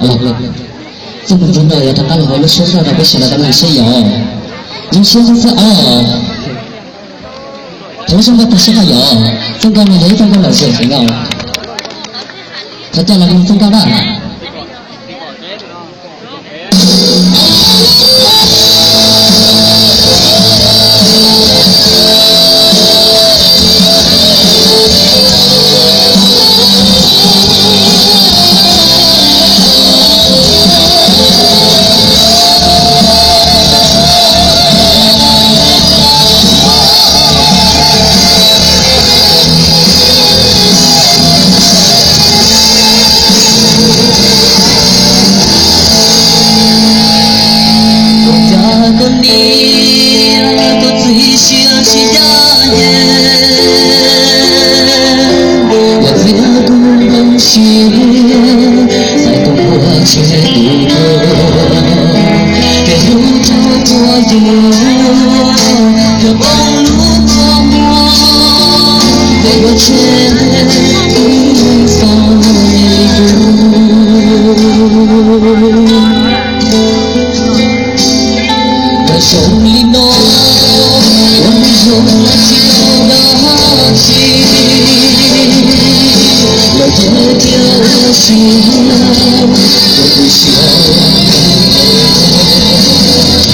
Txij mus ntxiv no yuav rov qab los hauv lub suab zaj rau peb sawv daws tau mloog seb yog zoo siab xwb xwb os. Thov lub suab nkauj tag sib qawm yom. Txij nkauj no yog ib txij nkauj lom zem heev os. Thov coj los mloog txij nkauj na. Ua cas koj niam koj txiv siab sib ncaj ncees, yog txiv kuv nplooj siab, txais tus ua tseg tus tuag, kev hlub rau tua yus, yog poob lub kua muag, kev yuav tseg ib txoj li yus. Yog zoo li no, ua neeg zoo los tsis tau dab tsi, lawv thiaj tias ua si, ua tus siab,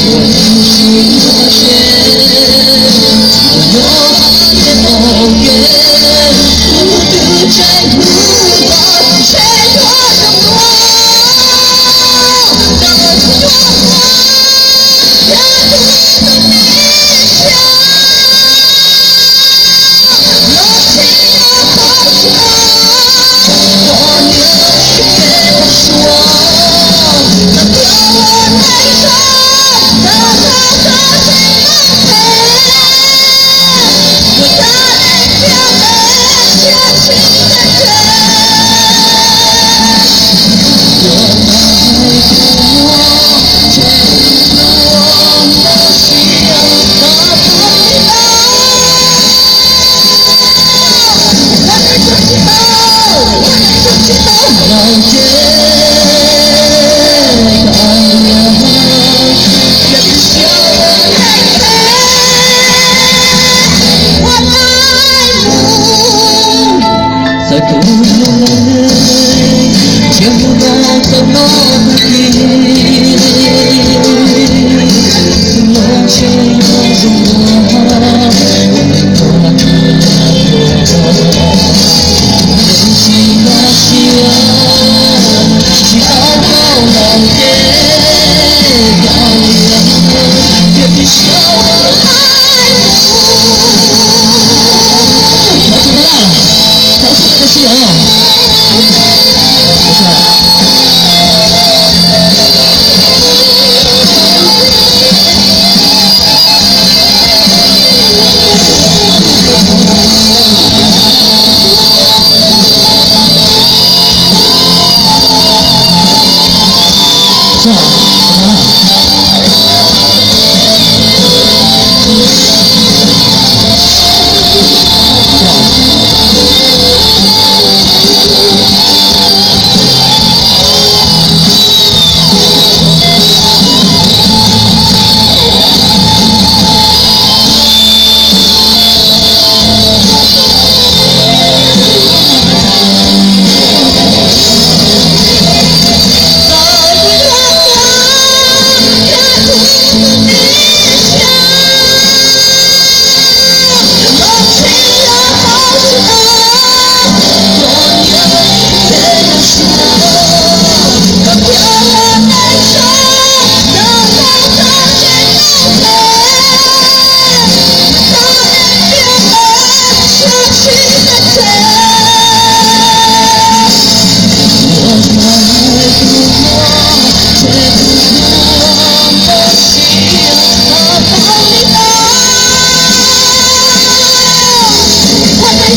ua neeg tsis muaj tsev, ua nyob hauv kev qaug kev, ua tus twg tseem hlub kom tsev yuav zoo dua, kom yuav dua. Txawm tus hlub ntawd ntshiab hlub no txawm no tag kis, tus hlub ntshe yuav zoo dua, ua neeg tuag rau hlub dua, ua neeg tsis nkag siab, tsis tau koj los ces yog li, yog tsis siab.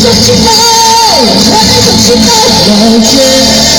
Thov txim na, thov txim na, thov txim os.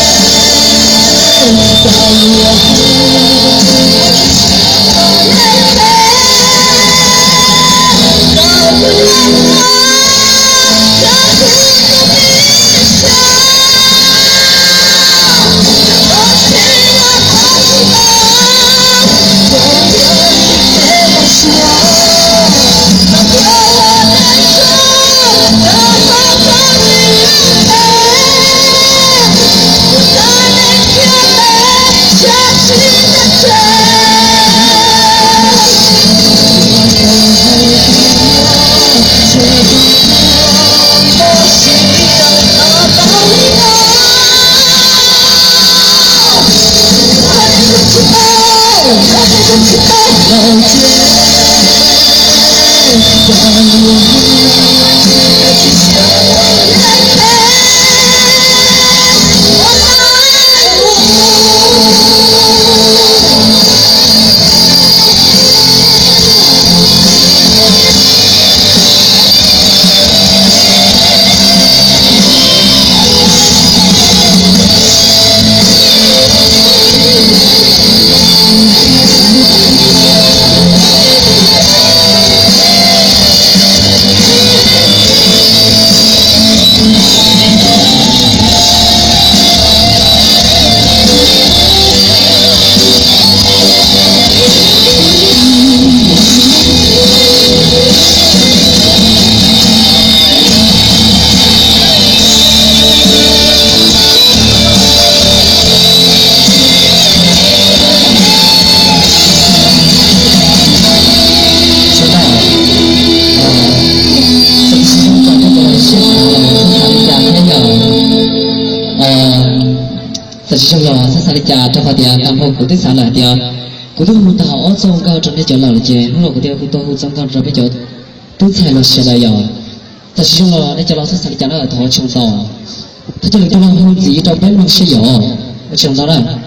Tam sim no los txhob xav li cas rau qhov tias tag nrho kuv twb xav lawm hais tias kuv twb hu tag ob txoj nkauj rau nej cov laus lawm ces hnub no kuv thiaj hu tau hu txoj nkauj rau peb cov tub ntxhais los sawv daws yom. Tam sim no los nej cov laus txhob xav li cas na, thov ua tsaug ntau. Thov coj lus coj los hu ntxiv rau peb mloog seb yom. Ua tsaug ntau na.